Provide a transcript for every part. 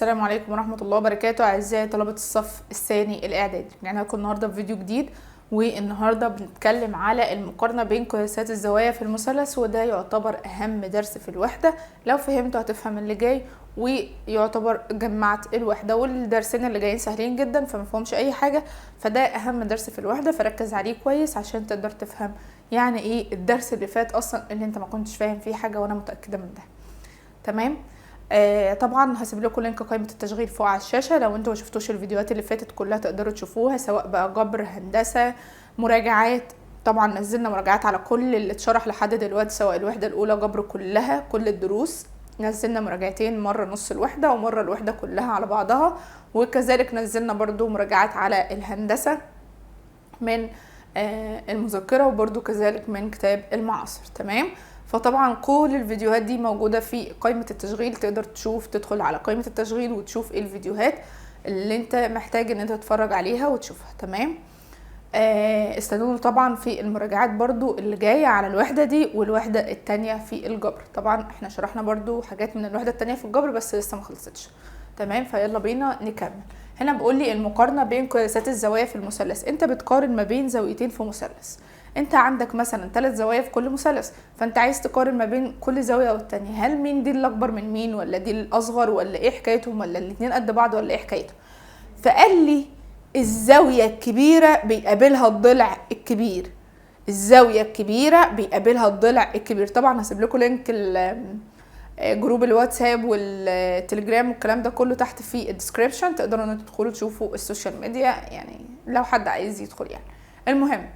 السلام عليكم ورحمة الله وبركاته أعزائي طلبة الصف الثاني الإعدادي. رجعنا لكم النهاردة بفيديو جديد، والنهاردة بنتكلم على المقارنة بين قياسات الزوايا في المثلث، وده يعتبر أهم درس في الوحدة. لو فهمته هتفهم اللي جاي، ويعتبر جمعت الوحدة، والدرسين اللي جايين سهلين جدا فما فيهمش أي حاجة، فده أهم درس في الوحدة، فركز عليه كويس عشان تقدر تفهم يعني إيه الدرس اللي فات أصلا اللي أنت ما كنتش فاهم فيه حاجة، وأنا متأكدة من ده. تمام. طبعا هسيب لكم link قائمة التشغيل فوق على الشاشة، لو انتوا ما شفتوش الفيديوهات اللي فاتت كلها تقدروا تشوفوها، سواء بقى جبر، هندسة، مراجعات. طبعا نزلنا مراجعات على كل اللي اتشرح لحد دلوقتي، سواء الوحدة الأولى جبر كلها، كل الدروس نزلنا مراجعتين، مرة نص الوحدة ومرة الوحدة كلها على بعضها، وكذلك نزلنا برضو مراجعات على الهندسة من المذكرة، وبرضو كذلك من كتاب المعاصر. تمام. فطبعا كل الفيديوهات دي موجودة في قائمة التشغيل، تقدر تدخل على قائمة التشغيل وتشوف ايه الفيديوهات اللي انت محتاج ان انت تتفرج عليها وتشوفها. تمام. استنونا طبعا في المراجعات برضو اللي جاية على الوحدة دي والوحدة التانية في الجبر. طبعا احنا شرحنا برضو حاجات من الوحدة التانية في الجبر بس لسه ما خلصتش. تمام. فيلا بينا نكمل. هنا بيقول لي المقارنة بين قياسات الزوايا في المثلث. انت بتقارن ما بين زاويتين في مثلث، انت عندك مثلا 3 زوايا في كل مثلث، فانت عايز تقارن ما بين كل زاوية والتانية، هل مين دي الاكبر من مين ولا دي الاصغر ولا ايه حكايتهم، ولا الاتنين قد بعض ولا ايه حكايتهم؟ فقال لي الزاوية الكبيرة بيقابلها الضلع الكبير، الزاوية الكبيرة بيقابلها الضلع الكبير. طبعا هسيب لكم link group الواتساب والتليجرام والكلام ده كله تحت في ال description، تقدروا ان انتوا تدخلوا تشوفوا ال social media، يعني لو حد عايز يدخل يعني. المهم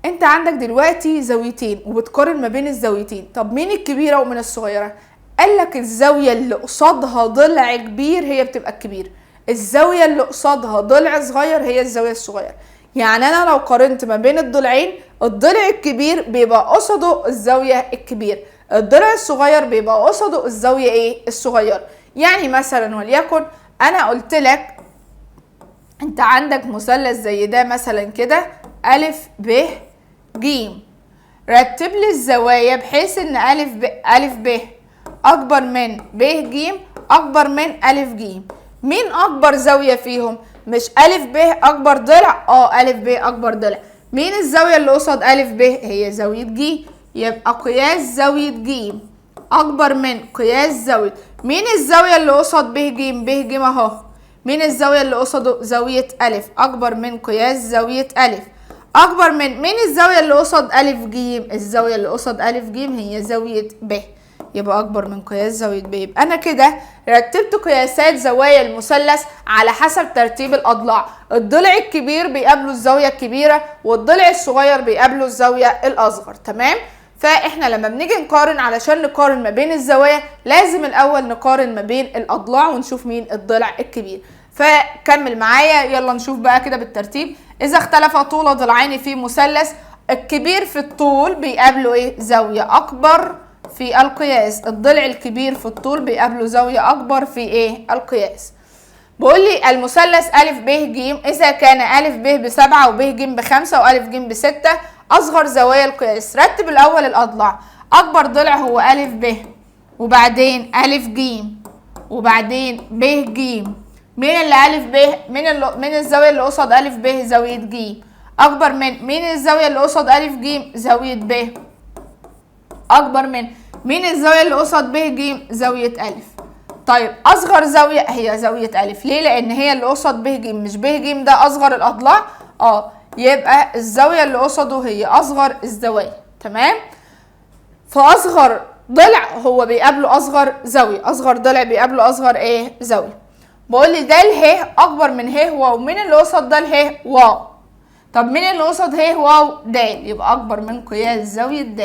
انت عندك دلوقتي زاويتين وبتقارن ما بين الزاويتين، طب مين الكبيرة ومين الصغيرة؟ قال لك الزاوية اللي قصادها ضلع كبير هي بتبقى الكبيرة، الزاوية اللي قصادها ضلع صغير هي الزاوية الصغيرة. يعني انا لو قارنت ما بين الضلعين، الضلع الكبير بيبقى قصاده الزاوية الكبيرة، الضلع الصغير بيبقى قصاده الزاوية ايه؟ الصغيرة. يعني مثلا وليكن انا قلت لك انت عندك مثلث زي ده مثلا كده، ألف ب ج، رتب لي الزوايا بحيث ان ألف ب، ألف ب أكبر من ب ج أكبر من ألف ج. مين أكبر زاوية فيهم؟ مش ألف ب أكبر ضلع؟ ألف ب أكبر ضلع. مين الزاوية اللي قصاد ألف ب؟ هي زاوية ج، يبقى قياس زاوية ج أكبر من قياس زاوية. مين الزاوية اللي قصاد ب ج؟ ب ج أهو. مين الزاوية اللي قصاده؟ زاوية ألف أكبر من قياس زاوية ألف أكبر من مين الزاوية اللي قصاد ألف ج؟ الزاوية اللي قصاد ألف ج هي زاوية ب، يبقى أكبر من قياس زاوية ب. يبقى أنا كده رتبت قياسات زوايا المثلث على حسب ترتيب الأضلاع، الضلع الكبير بيقابله الزاوية الكبيرة والضلع الصغير بيقابله الزاوية الأصغر. تمام. فإحنا لما بنيجي نقارن، علشان نقارن ما بين الزوايا لازم الأول نقارن ما بين الأضلاع ونشوف مين الضلع الكبير. فكمل معايا، يلا نشوف بقى كده بالترتيب. إذا اختلف طول ضلعين في مثلث، الكبير في الطول بيقابله إيه؟ زاوية أكبر في القياس. الضلع الكبير في الطول بيقابله زاوية أكبر في إيه؟ القياس. بيقول لي المثلث ألف ب ج إذا كان ألف ب ب7 وب ج ب5 وألف ج ب6، أصغر زوايا القياس. رتب الأول الأضلاع، أكبر ضلع هو ألف ب وبعدين ألف ج وبعدين ب ج. مين اللي ألف ب؟ مين الزاوية اللي قصاد ألف ب؟ زاوية ج. أكبر من مين الزاوية اللي قصاد ألف ج؟ زاوية ب. أكبر من مين الزاوية اللي قصاد ب ج؟ زاوية ألف. طيب أصغر زاوية هي زاوية ألف، ليه؟ لأن هي اللي قصاد ب ج، مش ب ج ده أصغر الأضلاع، يبقى الزاوية اللي قصاده هي أصغر الزوايا. تمام. فأصغر ضلع هو بيقابله أصغر زاوية، أصغر ضلع بيقابله أصغر إيه؟ زاوية. بقول لي ده ه أكبر من ه واو، مين اللي قصاد ده ه واو؟ طب مين اللي قصاد ه واو؟ د، يبقى أكبر من قياس زاوية د.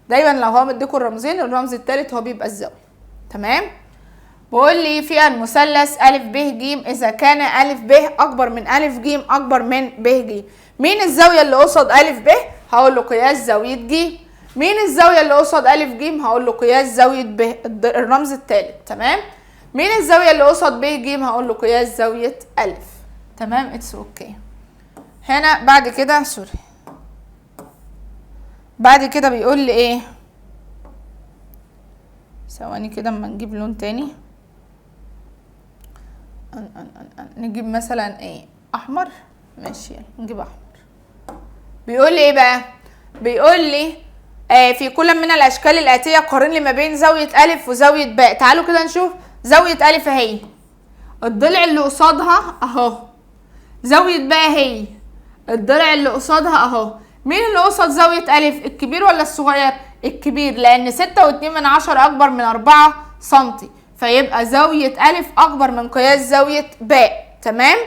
دايما لو هو مديكوا الرمزين، الرمز التالت هو بيبقى الزاوية. تمام. بقول لي في المثلث ألف ب ج إذا كان ألف ب أكبر من ألف ج أكبر من ب ج، مين الزاوية اللي قصاد ألف ب؟ هقول له قياس زاوية ج. مين الزاوية اللي قصاد ألف ج؟ هقول له قياس زاوية ب، الرمز التالت. تمام. مين الزاوية اللي قصاد ب ج؟ هقول له قياس زاوية ألف. تمام، it's okay. هنا بعد كده sorry، بعد كده بيقول لي ايه؟ ثواني كده اما نجيب لون تاني. نجيب مثلا ايه؟ احمر، ماشي نجيب احمر. بيقول لي ايه بقى؟ بيقول لي في كل من الاشكال الاتية قارن لي ما بين زاوية الف وزاويه باء. تعالوا كده نشوف. زاوية الف اهي، الضلع اللي قصادها اهو، زاوية باء اهي، الضلع اللي قصادها اهو. مين اللي قصاد زاوية الف؟ الكبير ولا الصغير؟ الكبير، لان 6.2 اكبر من 4 سنتي، فيبقى زاوية الف اكبر من قياس زاوية باء. تمام.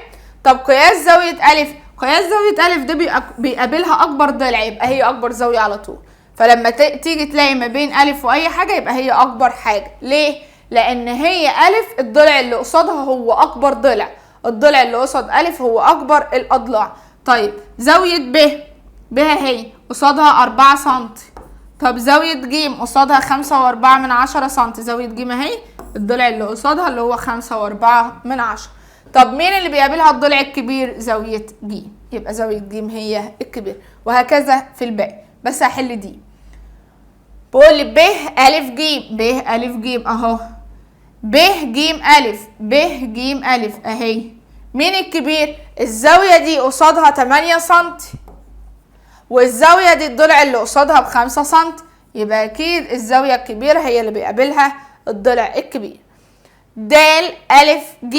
طب قياس زاوية الف، قياس زاوية الف ده بيقابلها اكبر ضلع، يبقى هي اكبر زاوية على طول. فلما تيجي تلاقي ما بين الف واي حاجة يبقى هي اكبر حاجة. ليه؟ لان هي الف الضلع اللي قصادها هو اكبر ضلع، الضلع اللي قصاد الف هو اكبر الاضلاع. طيب زاوية ب، ب اهي قصادها 4 سنتي. طب زاوية ج قصادها 5.4 سنتي، زاوية ج اهي الضلع اللي قصادها اللي هو 5.4. طب مين اللي بيقابلها الضلع الكبير؟ زاوية ج، يبقى زاوية ج هي الكبير، وهكذا في الباقي. بس هحل دي. بقول لي ب أ ج، ب أ ج اهو، ب ج أ، ب ج أ اهي. مين الكبير؟ الزاوية دي قصادها 8 سنتي، والزاوية دي الضلع اللي قصادها ب5 سنتي، يبقى أكيد الزاوية الكبيرة هي اللي بيقابلها الضلع الكبير. د أ ج،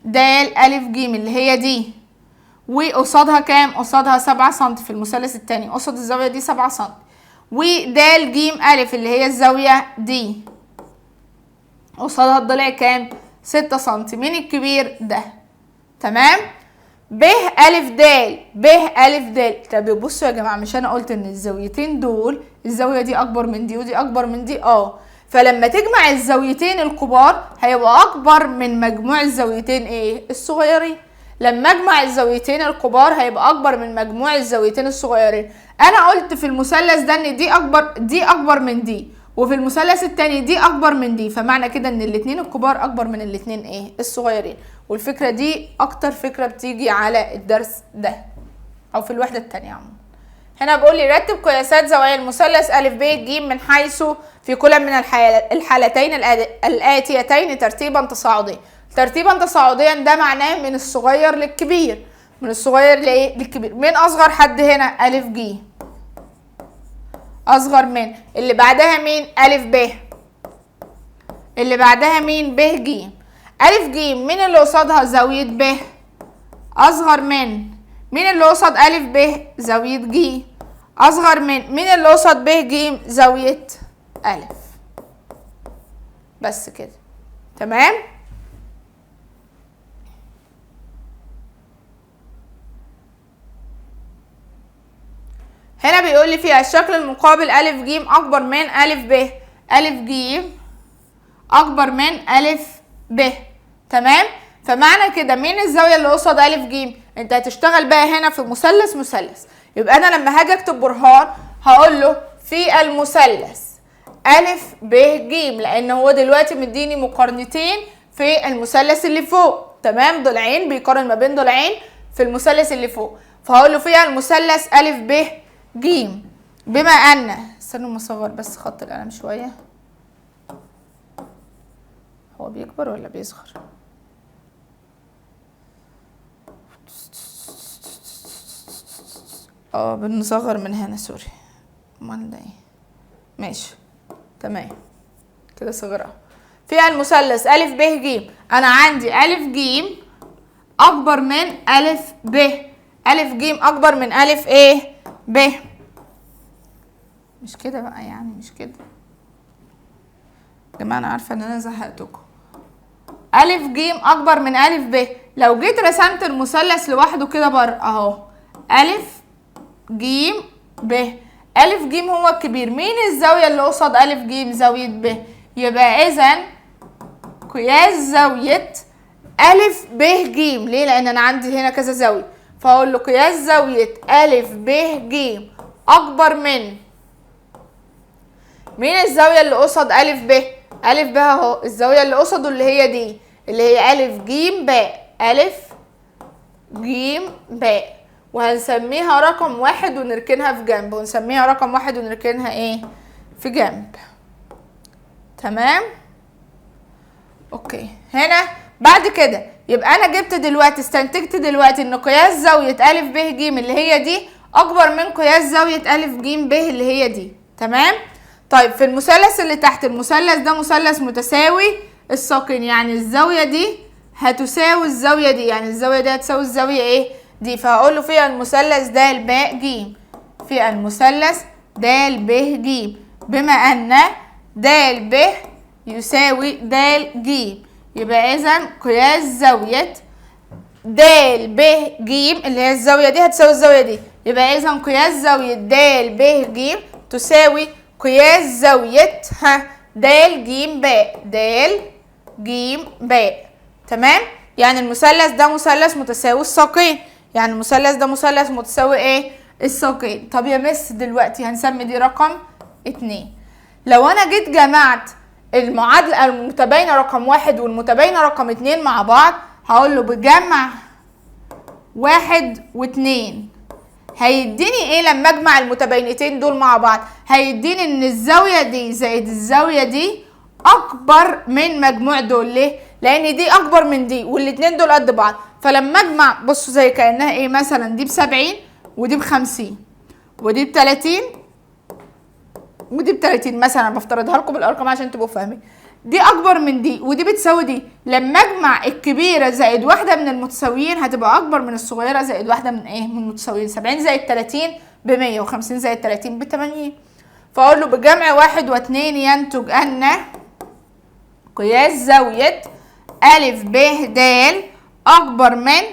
د أ ج اللي هي دي، وقصادها كام؟ قصادها 7 سنتي في المثلث التاني، قصاد الزاوية دي 7 سنتي. ود ج أ اللي هي الزاوية دي قصادها الضلع كام؟ 6 سنتي. مين الكبير؟ ده. تمام. ب أ د، ب أ د. طب بصوا يا جماعة، مش أنا قلت إن الزاويتين دول الزاوية دي أكبر من دي ودي أكبر من دي؟ فلما تجمع الزاويتين الكبار هيبقى أكبر من مجموع الزاويتين إيه؟ الصغيرين. لما أجمع الزاويتين الكبار هيبقى أكبر من مجموع الزاويتين الصغيرين. أنا قلت في المثلث ده إن دي أكبر، دي أكبر من دي، وفي المثلث التاني دي أكبر من دي، فمعنى كده إن الاتنين الكبار أكبر من الاتنين إيه؟ الصغيرين. والفكرة دي أكتر فكرة بتيجي على الدرس ده أو في الوحدة التانية عموما. هنا بقول لي رتب قياسات زوايا المثلث أ ب ج من حيث في كل من الحالتين الآتيتين ترتيبا تصاعديا. ترتيبا تصاعديا ده معناه من الصغير للكبير، من الصغير لإيه؟ للكبير. مين أصغر حد هنا؟ أ ج أصغر من اللي بعدها مين؟ أ ب، اللي بعدها مين؟ ب ج. أ ج مين اللي قصادها؟ زاوية ب أصغر من مين اللي قصاد أ ب؟ زاوية ج أصغر من مين اللي قصاد ب ج؟ زاوية أ. بس كده. تمام. هنا بيقول لي فيها الشكل المقابل أ ج أكبر من أ ب، أ ج أكبر من أ ب. تمام. فمعنى كده مين الزاوية اللي قصاد أ ج؟ أنت هتشتغل بقى هنا في مثلث مثلث، يبقى أنا لما هاجي أكتب برهان هقول له في المثلث أ ب ج، لأن هو دلوقتي مديني مقارنتين في المثلث اللي فوق. تمام، ضلعين بيقارن ما بين ضلعين في المثلث اللي فوق، فهقول له فيها المثلث أ ب ج، بما ان، استنوا ما اصغر بس خط القلم شوية، هو بيكبر ولا بيصغر؟ بنصغر من هنا، سوري، امال ده ايه؟ ماشي تمام كده صغرها. فيها المثلث أ ب ج، انا عندي أ ج اكبر من أ ب، أ ج اكبر من أ ايه؟ ب. مش كده بقى يعني، مش كده يا جماعة، انا عارفه ان انا زهقتكم. أ ج اكبر من أ ب، لو جيت رسمت المثلث لوحده كده بره اهو، أ ج ب، أ ج هو الكبير، مين الزاوية اللي قصاد أ ج؟ زاوية ب، يبقى اذا قياس زاوية أ ب ج، ليه؟ لان انا عندي هنا كذا زاوية، فاقول له قياس زاوية أ ب ج أكبر من مين الزاوية اللي قصاد أ ب؟ أ ب أهو، الزاوية اللي قصاده اللي هي دي، اللي هي أ ج ب، أ ج ب، وهنسميها رقم 1 ونركنها في جنب، ونسميها رقم 1 ونركنها إيه؟ في جنب. تمام؟ أوكي. هنا بعد كده يبقى انا جبت دلوقتي، استنتجت دلوقتي ان قياس زاوية أ ب ج اللي هي دي اكبر من قياس زاوية أ ج ب اللي هي دي. تمام. طيب في المثلث اللي تحت، المثلث ده مثلث متساوي الساقين، يعني الزاوية دي هتساوي الزاوية دي، يعني الزاوية دي هتساوي الزاوية ايه دي. فهقول له في المثلث د ب ج، في المثلث د ب ج، بما ان د ب يساوي د ج، يبقى اذا قياس زاوية د ب ج اللي هي الزاوية دي هتساوي الزاوية دي، يبقى اذا قياس زاوية د ب ج تساوي قياس زاوية د ج ب، د ج ب. تمام. يعني المثلث ده مثلث متساوي الساقين، يعني المثلث ده مثلث متساوي ايه؟ الساقين. طب يا مس دلوقتي هنسمي دي رقم 2. لو انا جيت جمعت المعادلة المتباينة رقم 1 والمتباينة رقم 2 مع بعض، هقول له بجمع 1 و2 هيديني ايه لما اجمع المتباينتين دول مع بعض؟ هيديني ان الزاوية دي زائد الزاوية دي اكبر من مجموع دول. ليه؟ لان دي اكبر من دي والاتنين دول قد بعض. فلما اجمع، بصوا زي كأنها ايه، مثلا دي ب70 ودي ب50 ودي ب30 ودي ب30 مثلا، بفترضها لكم بالارقام عشان تبقوا فاهمين. دي اكبر من دي ودي بتساوي دي، لما اجمع الكبيرة زائد واحدة من المتساويين هتبقى اكبر من الصغيرة زائد واحدة من ايه؟ من المتساويين. 70 زائد 30 ب100 و50 زائد 30 ب80. فاقول له بجمع 1 و2 ينتج ان قياس زاوية أ ب د اكبر من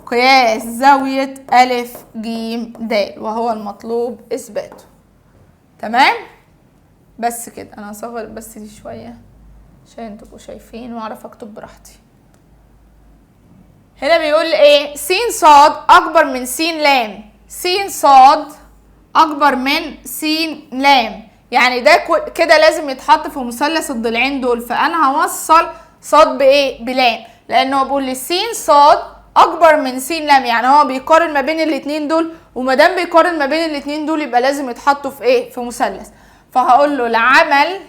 قياس زاوية أ ج د، وهو المطلوب اثباته. تمام. بس كده انا هصغر بس دي شوية عشان تبقوا شايفين واعرف اكتب براحتي. هنا بيقول ايه؟ س ص اكبر من س لام، س ص اكبر من س لام، يعني ده كده لازم يتحط في مثلث الضلعين دول. فانا هوصل ص بايه؟ بلام، لان هو بيقول لي س ص اكبر من س لام، يعني هو بيقارن ما بين الاتنين دول، وما دام بيقارن ما بين الاتنين دول يبقى لازم يتحطوا في ايه؟ في مثلث. فهقول له العمل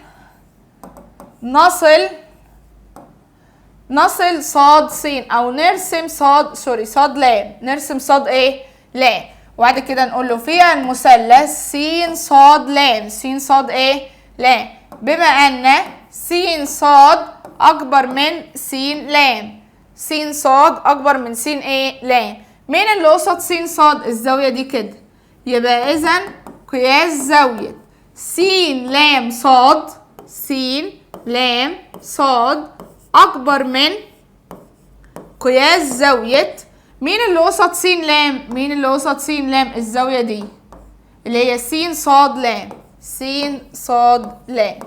نصل صاد س، او نرسم صاد، sorry صاد لام، نرسم صاد ايه؟ لام. وبعد كده نقول له في المثلث س صاد لام، س صاد ايه؟ لام، بما ان س صاد اكبر من س لام، س صاد اكبر من س ايه؟ لام. مين اللي قصاد س صاد؟ الزاوية دي كده، يبقى اذا قياس زاوية س لام صاد، س لام صاد اكبر من قياس زاوية مين اللي قصاد س لام؟ مين اللي قصاد س لام؟ الزاوية دي اللي هي س صاد لام، س صاد لام.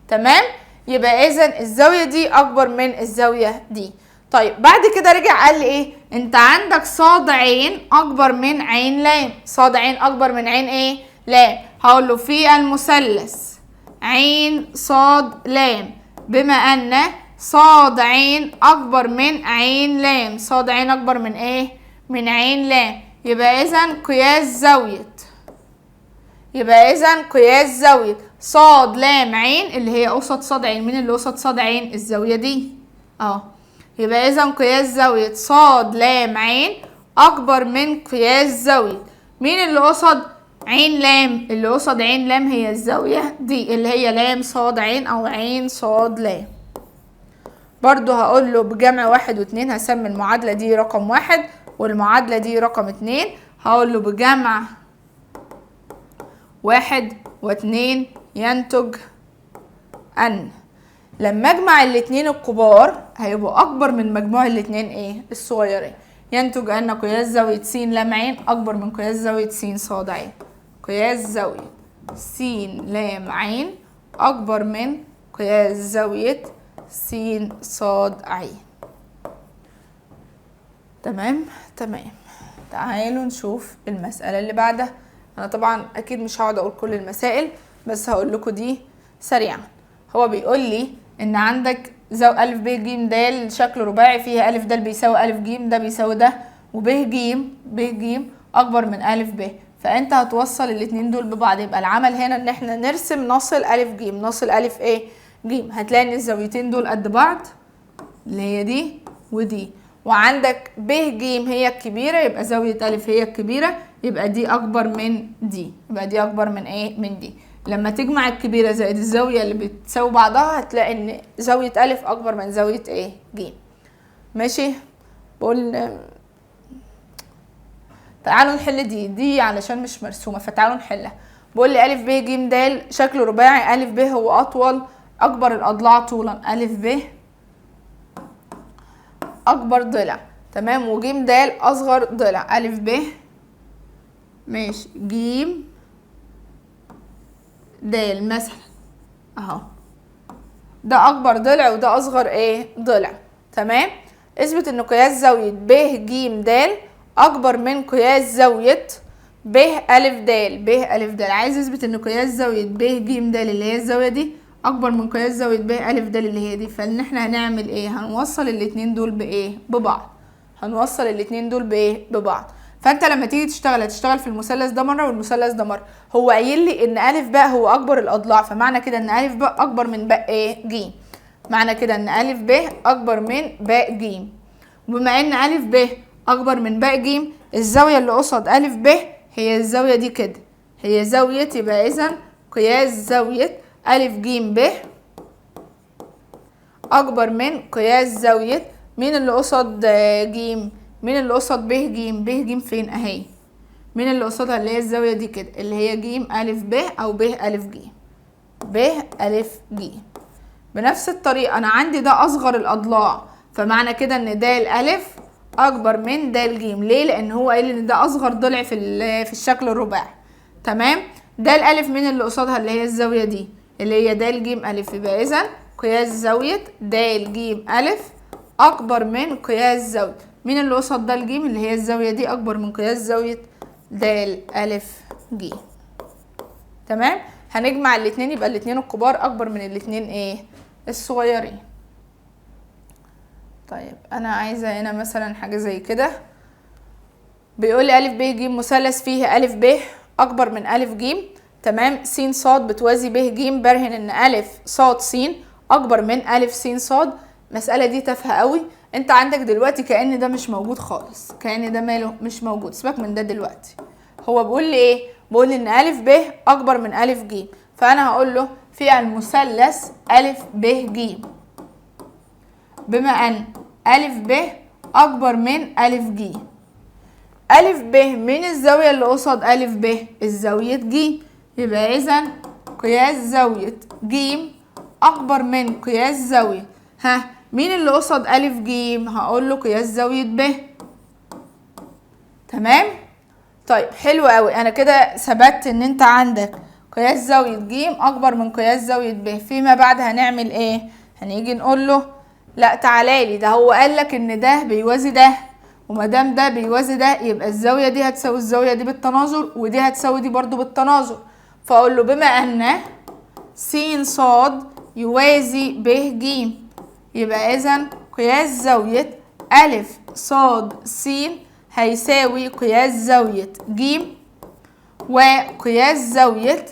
تمام. يبقى اذا الزاوية دي اكبر من الزاوية دي. طيب بعد كده رجع قال لي ايه؟ انت عندك صاد عين اكبر من عين لام، صاد عين اكبر من عين ايه؟ لام. هقول له في المثلث عين صاد لام، بما ان صاد عين اكبر من عين لام، صاد عين اكبر من ايه؟ من عين لام، يبقى اذا قياس زاوية، يبقى اذا قياس زاوية صاد لام عين اللي هي قصاد صاد عين، مين اللي قصاد صاد عين؟ الزاوية دي اه. يبقى اذا قياس زاوية صاد لام عين اكبر من قياس زاوية مين اللي قصاد عين لام؟ اللي قصاد عين لام هي الزاوية دي اللي هي لام صاد عين او عين صاد لام. برضو هقول له بجمع 1 و2 هسمي المعادلة دي رقم 1 والمعادلة دي رقم 2. هقول له بجمع 1 و2 ينتج ان لما اجمع الاتنين الكبار هيبقوا اكبر من مجموع الاتنين ايه؟ الصغيرين. ينتج ان قياس زاوية س لام عين اكبر من قياس زاوية س صاد عين. قياس زاوية س لام عين اكبر من قياس زاوية س صاد عين. تمام تمام. تعالوا نشوف المسألة اللي بعدها. انا طبعا اكيد مش هقعد اقول كل المسائل، بس هقول لكم دي سريعا. هو بيقول لي ان عندك زاوية أ ب ج د شكل رباعي فيها أ د بيساوي أ ج ده بيساوي ده، وب ج ب ج اكبر من أ ب، فانت هتوصل الاتنين دول ببعض. يبقى العمل هنا ان احنا نرسم نصل أ ج، نصل أ ايه؟ ج. هتلاقي ان الزاويتين دول قد بعض، اللي هي دي ودي، وعندك ب ج هي الكبيرة، يبقى زاوية ألف هي الكبيرة، يبقى دي أكبر من دي، يبقى دي أكبر من إيه؟ من دي. لما تجمع الكبيرة زائد الزاوية اللي بتساوي بعضها هتلاقي إن زاوية ألف أكبر من زاوية إيه؟ ج. ماشي؟ بقول تعالوا نحل دي علشان مش مرسومة، فتعالوا نحلها. بقول لي ألف ب ج د شكل رباعي، ألف ب هو أطول أكبر الأضلاع طولا، ألف ب أكبر ضلع، تمام، وج د أصغر ضلع، ألف ب ماشي ج د مثلا أهو، ده أكبر ضلع وده أصغر إيه؟ ضلع، تمام. اثبت إن قياس زاوية ب ج د أكبر من قياس زاوية ب ألف د، ب ألف د. عايز اثبت إن قياس زاوية ب ج د اللي هي الزاوية دي أكبر من قياس زاوية ب ألف د اللي هي دي، فإن احنا هنعمل إيه؟ هنوصل الاتنين دول بإيه؟ ببعض. هنوصل الاتنين دول بإيه؟ ببعض. فأنت لما تيجي تشتغل هتشتغل في المثلث ده مرة والمثلث ده مرة. هو قايل لي إن ألف باء هو أكبر الأضلاع، فمعنى كده إن ألف باء أكبر من باء إيه؟ ج. معنى كده إن ألف ب أكبر من باء ج. وبما إن ألف ب أكبر من باء ج، الزاوية اللي قصاد ألف ب هي الزاوية دي كده، هي زاوية، يبقى إذا قياس زاوية ألف ج ب أكبر من قياس زاوية مين اللي قصاد ج؟ مين اللي قصاد ب ج؟ ب ج فين؟ أهي. مين اللي قصادها؟ اللي هي الزاوية دي كده، اللي هي ج ألف ب أو ب ألف ج، ب ألف ج. بنفس الطريقة أنا عندي ده أصغر الأضلاع، فمعنى كده إن د ألف أكبر من د ج. ليه؟ لأن هو قايل إن ده أصغر ضلع في الشكل الرباعي، تمام. د ألف مين اللي قصادها؟ اللي هي الزاوية دي اللي هي د ج ألف، يبقى إذا قياس زاوية د ج ألف أكبر من قياس زاوية مين اللي قصاد د ج؟ اللي هي الزاوية دي أكبر من قياس زاوية د ألف ج، تمام. هنجمع الاتنين يبقى الاتنين الكبار أكبر من الاتنين إيه؟ الصغيرين. طيب أنا عايزة هنا مثلا حاجة زي كده، بيقول لي ألف ب ج مثلث فيه ألف ب أكبر من ألف ج، تمام، س ص بتوازي ب ج، برهن إن ألف ص س أكبر من ألف س ص. المسألة دي تافهة قوي، أنت عندك دلوقتي كأن ده مش موجود خالص، كأن ده ماله مش موجود، سيبك من ده دلوقتي. هو بيقول لي إيه؟ بيقول لي إن ألف ب أكبر من ألف ج، فأنا هقول له في المثلث ألف ب ج بما أن ألف ب أكبر من ألف ج، ألف ب من الزاوية اللي قصاد ألف ب الزاوية ج، يبقى إذا قياس زاوية ج أكبر من قياس زاوية ها مين اللي قصاد ألف ج؟ هقول له قياس زاوية ب، تمام. طيب حلو قوي، أنا كده ثبت إن أنت عندك قياس زاوية ج أكبر من قياس زاوية ب. فيما بعد هنعمل إيه؟ هنيجي نقول له لا تعالى لي، ده هو قال لك إن ده بيوازي ده، وما دام ده بيوازي ده يبقى الزاوية دي هتساوي الزاوية دي بالتناظر، ودي هتساوي دي برضو بالتناظر. فأقول له بما أن س ص يوازي ب ج، يبقى إذا قياس زاوية ألف ص س هيساوي قياس زاوية ج وقياس زاوية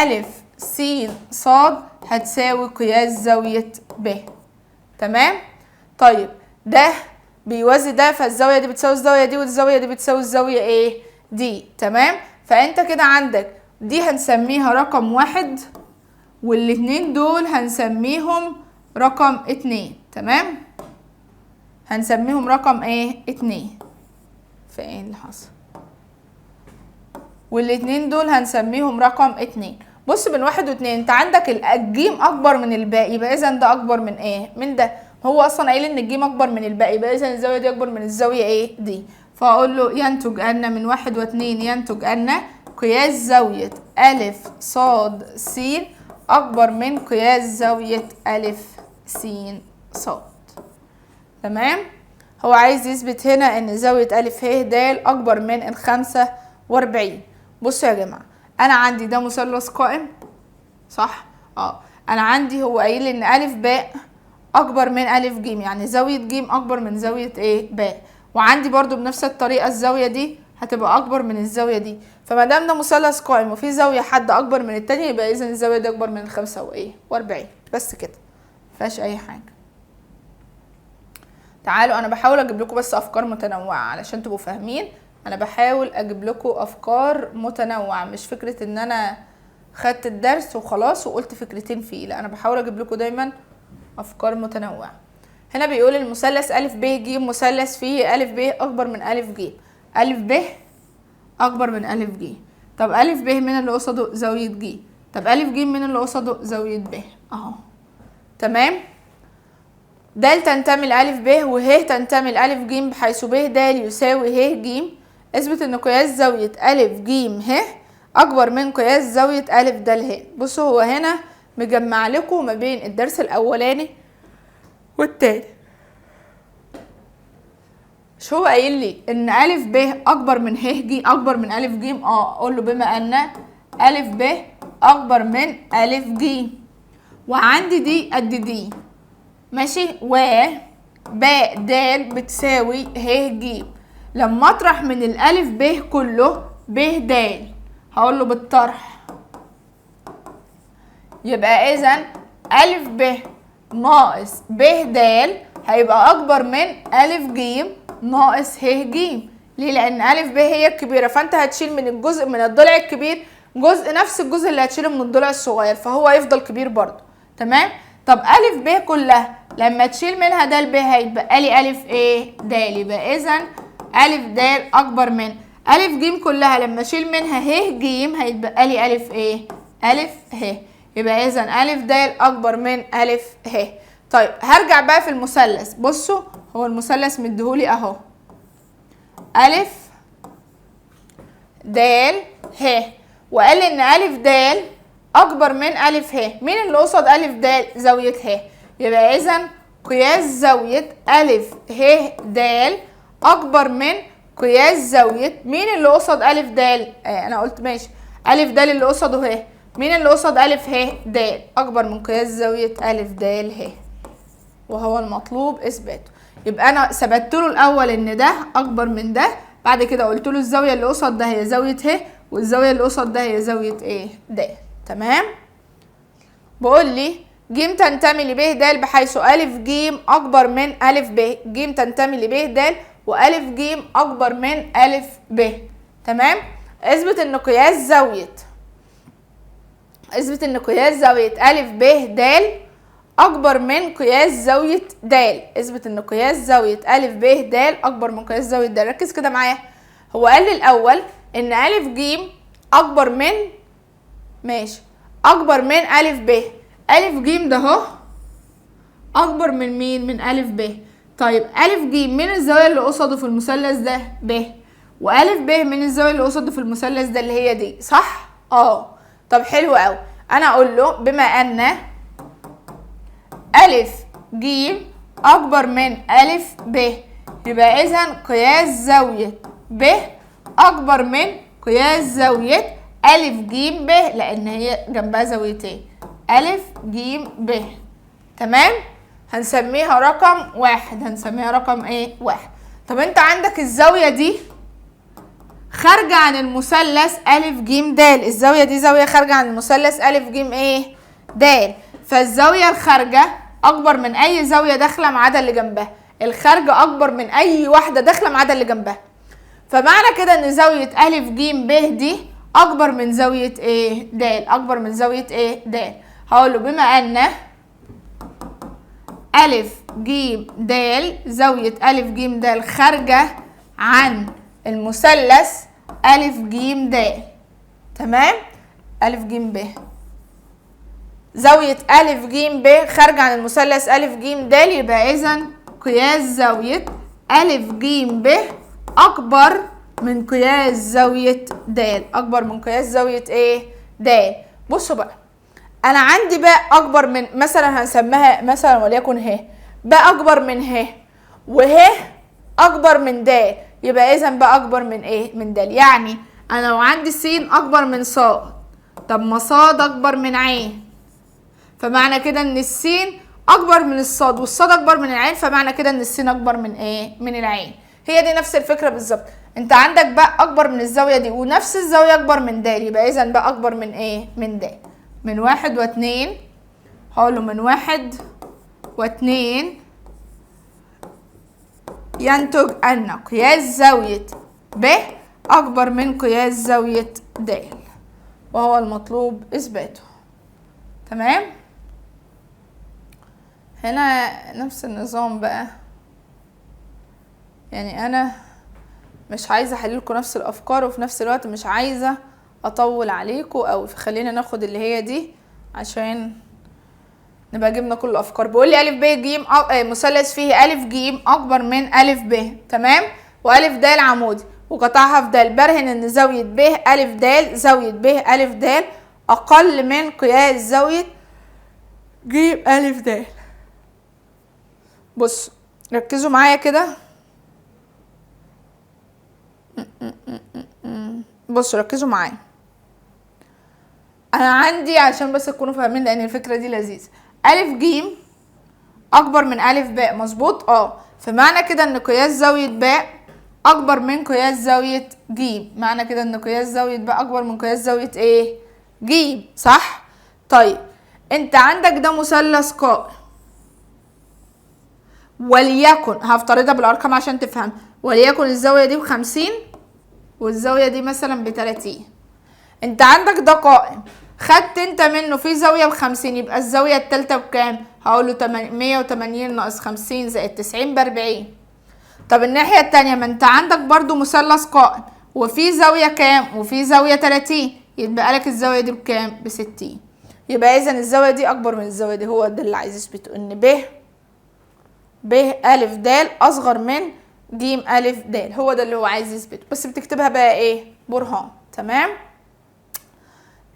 ألف س ص هتساوي قياس زاوية ب، تمام. طيب ده بيوازي ده، فالزاوية دي بتساوي الزاوية دي، والزاوية دي بتساوي الزاوية ايه؟ دي، تمام. فانت كده عندك دي هنسميها رقم 1، والاتنين دول هنسميهم رقم 2، تمام. هنسميهم رقم ايه؟ 2. فايه اللي حصل؟ والاتنين دول هنسميهم رقم 2. بص بين 1 و2 انت عندك الجيم اكبر من الباقي، يبقى اذا ده اكبر من ايه؟ من ده. هو اصلا قايل ان الجيم اكبر من الباقي، يبقى اذا الزاويه دي اكبر من الزاويه ايه؟ دي. فاقول له ينتج ان من 1 و2 ينتج ان قياس زاويه أ ص س اكبر من قياس زاويه أ س ص، تمام. هو عايز يثبت هنا ان زاويه أ ه د اكبر من 45. بصوا يا جماعه، انا عندي ده مثلث قائم، صح؟ انا عندي هو قايل ان أ باء اكبر من أ ج، يعني زاويه ج اكبر من زاويه ايه؟ باء. وعندي برضو بنفس الطريقه الزاويه دي هتبقى اكبر من الزاويه دي، فما دام ده مثلث قائم وفي زاويه حد اكبر من التانية، يبقى اذا الزاويه دي اكبر من 45. بس كده، مفيهاش اي حاجه. تعالوا انا بحاول اجيب لكم بس افكار متنوعة علشان تبقوا فاهمين. انا بحاول اجيب لكم افكار متنوعة، مش فكرة ان انا خدت الدرس وخلاص وقلت فكرتين فيه، لا انا بحاول اجيب لكم دايما افكار متنوعة. هنا بيقول المثلث أ ب ج مثلث فيه أ ب اكبر من أ ج، أ ب اكبر من أ ج. طب أ ب من اللي قصاده زاوية ج، طب أ ج من اللي قصاده زاوية ب اهو. تمام. د تنتمي لأ ب وه تنتمي لأ ج بحيث ب د يساوي ه ج. اثبت ان قياس زاوية أ ج ه اكبر من قياس زاوية أ د ه. بصوا هو هنا مجمع لكم ما بين الدرس الاولاني والتاني. مش هو قايل لي ان أ ب اكبر من ه ج اكبر من أ ج؟ اقول له بما ان أ ب اكبر من أ ج وعندي دي قد دي، ماشي، و ب د بتساوي ه ج. لما اطرح من الالف ب كله ب د، هقول له بالطرح، يبقى اذا أ ب ناقص ب د هيبقى اكبر من أ ج ناقص ه ج. ليه؟ لان أ ب هي الكبيرة، فانت هتشيل من الجزء من الضلع الكبير جزء نفس الجزء اللي هتشيله من الضلع الصغير، فهو يفضل كبير برضه. تمام. طب أ ب كلها لما تشيل منها د ب هيتبقى لي أ ايه؟ د. يبقى اذا أ د اكبر من أ ج كلها لما اشيل منها ه ج هيتبقى لي أ ايه؟ أ ه. يبقى اذا أ د اكبر من أ ه. طيب هرجع بقى في المثلث. بصوا هو المثلث مديهولي اهو أ د ه، وقال لي ان أ د اكبر من أ ه. مين اللي قصاد أ د؟ زاوية ه. يبقى اذا قياس زاوية أ ه د اكبر من قياس زاوية مين اللي قصاد أ د؟ انا قلت ماشي أ د اللي قصاده ه، مين اللي قصاد أ ه؟ د، اكبر من قياس زاوية أ د ه، وهو المطلوب اثباته. يبقى انا ثبتت له الاول ان ده اكبر من ده، بعد كده قلت له الزاوية اللي قصاد ده هي زاوية ه، والزاوية اللي قصاد ده هي زاوية ايه؟ د. تمام. بقول لي ج تنتمي لب د بحيث أ ج اكبر من أ ب. ج تنتمي لب د وأ ج اكبر من أ ب. تمام. اثبت ان قياس زاوية، اثبت ان قياس زاوية أ ب د اكبر من قياس زاوية د. اثبت ان قياس زاوية أ ب د اكبر من قياس زاوية د. ركز كده معايا. هو قال لي الاول ان أ ج اكبر من، ماشي، اكبر من أ ب. أ ج ده اهو اكبر من مين؟ من أ ب. طيب أ ج من الزاوية اللي قصاده في المثلث ده ب، وأ ب من الزاوية اللي قصاده في المثلث ده اللي هي دي، صح؟ طب حلو قوي. انا اقول له بما ان أ ج اكبر من أ ب، يبقى اذا قياس زاوية ب اكبر من قياس زاوية أ ج ب، لان هي جنبها زاويتين أ ج ب. تمام. هنسميها رقم واحد، هنسميها رقم ايه؟ واحد. طب انت عندك الزاوية دي خارجة عن المثلث أ ج د، الزاوية دي زاوية خارجة عن المثلث أ ج ايه؟ د. فالزاوية الخارجة اكبر من اي زاوية داخلة ما عدا اللي جنبها، الخارجة اكبر من اي واحدة داخلة ما عدا اللي جنبها. فمعنى كده ان زاوية أ ج ب دي اكبر من زاوية ايه؟ د، اكبر من زاوية ايه؟ د. هقول له بما ان أ ج د زاوية أ ج د خارجة عن المثلث أ ج د، تمام، أ ج ب، زاوية أ ج ب خارجة عن المثلث أ ج د، يبقى إذا قياس زاوية أ ج ب أكبر من قياس زاوية د، أكبر من قياس زاوية إيه؟ د. بصوا بقى، أنا عندي باء أكبر من، مثلا هنسميها مثلا وليكن ه، باء أكبر من ه، وه أكبر من د، يبقى إذا باء أكبر من إيه؟ من د. يعني أنا لو عندي س أكبر من ص، طب ما ص أكبر من عين، فمعنى كده إن السين أكبر من الصاد، والصاد أكبر من العين، فمعنى كده إن السين أكبر من إيه؟ من العين. هي دي نفس الفكرة بالظبط. أنت عندك باء أكبر من الزاوية دي، ونفس الزاوية أكبر من د، يبقى إذا باء أكبر من إيه؟ من د. من 1 و2، هقوله من 1 و2 ينتج ان قياس زاوية ب اكبر من قياس زاوية د، وهو المطلوب اثباته. تمام. هنا نفس النظام بقى، يعني انا مش عايزه احللكم نفس الافكار، وفي نفس الوقت مش عايزه اطول عليكم، او خلينا ناخد اللي هي دي عشان نبقى جبنا كل الافكار. بيقول لي الف ب ج مثلث فيه الف ج اكبر من الف ب، تمام، والف د عمودي وقطعها في د، برهن ان زاوية ب الف د زاوية ب الف د اقل من قياس زاوية ج الف د. بص ركزوا معايا كده، بصوا ركزوا معايا، انا عندي عشان بس تكونوا فاهمين لان الفكرة دي لذيذة. الف ج اكبر من الف باء، مظبوط؟ فمعنى كده ان قياس زاوية باء اكبر من قياس زاوية ج، معنى كده ان قياس زاوية باء اكبر من قياس زاوية ايه؟ ج، صح؟ طيب انت عندك ده مثلث قائم، وليكن هفترضها بالارقام عشان تفهم، وليكن الزاوية دي ب50 والزاويه دي مثلا ب30. انت عندك ده قائم، خدت انت منه في زاوية ب50، يبقى الزاوية الثالثة بكام؟ هقول له 180 ناقص 50 زائد 90 ب40. طب الناحية الثانية ما انت عندك برضو مثلث قائم وفي زاوية كام؟ وفي زاوية 30، يتبقى لك الزاوية دي بكام؟ ب60. يبقى اذا الزاوية دي اكبر من الزاوية دي. هو ده اللي عايز يثبته، ان ب أ د اصغر من ج أ د، هو ده اللي هو عايز يثبته، بس بتكتبها بقى ايه؟ برهان. تمام.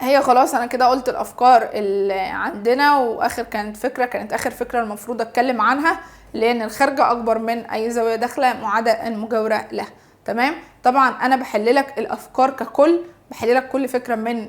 هي خلاص انا كده قلت الافكار اللي عندنا، واخر كانت فكرة، كانت اخر فكرة المفروض اتكلم عنها، لان الخارجة اكبر من اي زاوية داخله ما عدا المجاورة لها. تمام. طبعا انا بحللك الافكار ككل، بحللك كل فكرة من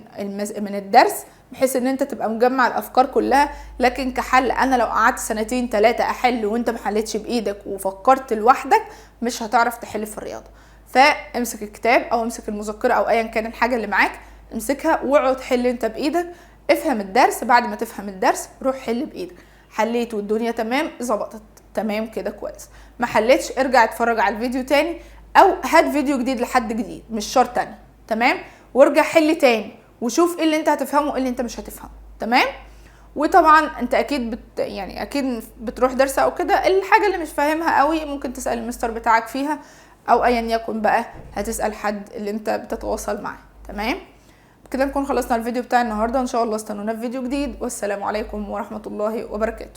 من الدرس بحيث ان انت تبقى مجمع الافكار كلها، لكن كحل انا لو قعدت سنتين 3 احل وانت ما حلتش بايدك وفكرت لوحدك مش هتعرف تحل في الرياضة. فامسك الكتاب او امسك المذكرة او ايا كان الحاجة اللي معاك، امسكها واقعد حل انت بايدك، افهم الدرس. بعد ما تفهم الدرس روح حل بايدك. حليت والدنيا تمام، ظبطت تمام كده كويس. ما حلتش ارجع اتفرج على الفيديو تاني، او هات فيديو جديد لحد جديد مش شرط تاني، تمام، وارجع حل تاني وشوف ايه اللي انت هتفهمه وايه اللي انت مش هتفهمه. تمام. وطبعا انت اكيد يعني اكيد بتروح درس او كده، الحاجة اللي مش فاهمها قوي ممكن تسال المستر بتاعك فيها، او ايا يكن بقى هتسال حد اللي انت بتتواصل معاه. تمام. كده نكون خلصنا الفيديو بتاع النهارده، ان شاء الله استنونا في فيديو جديد، والسلام عليكم ورحمة الله وبركاته.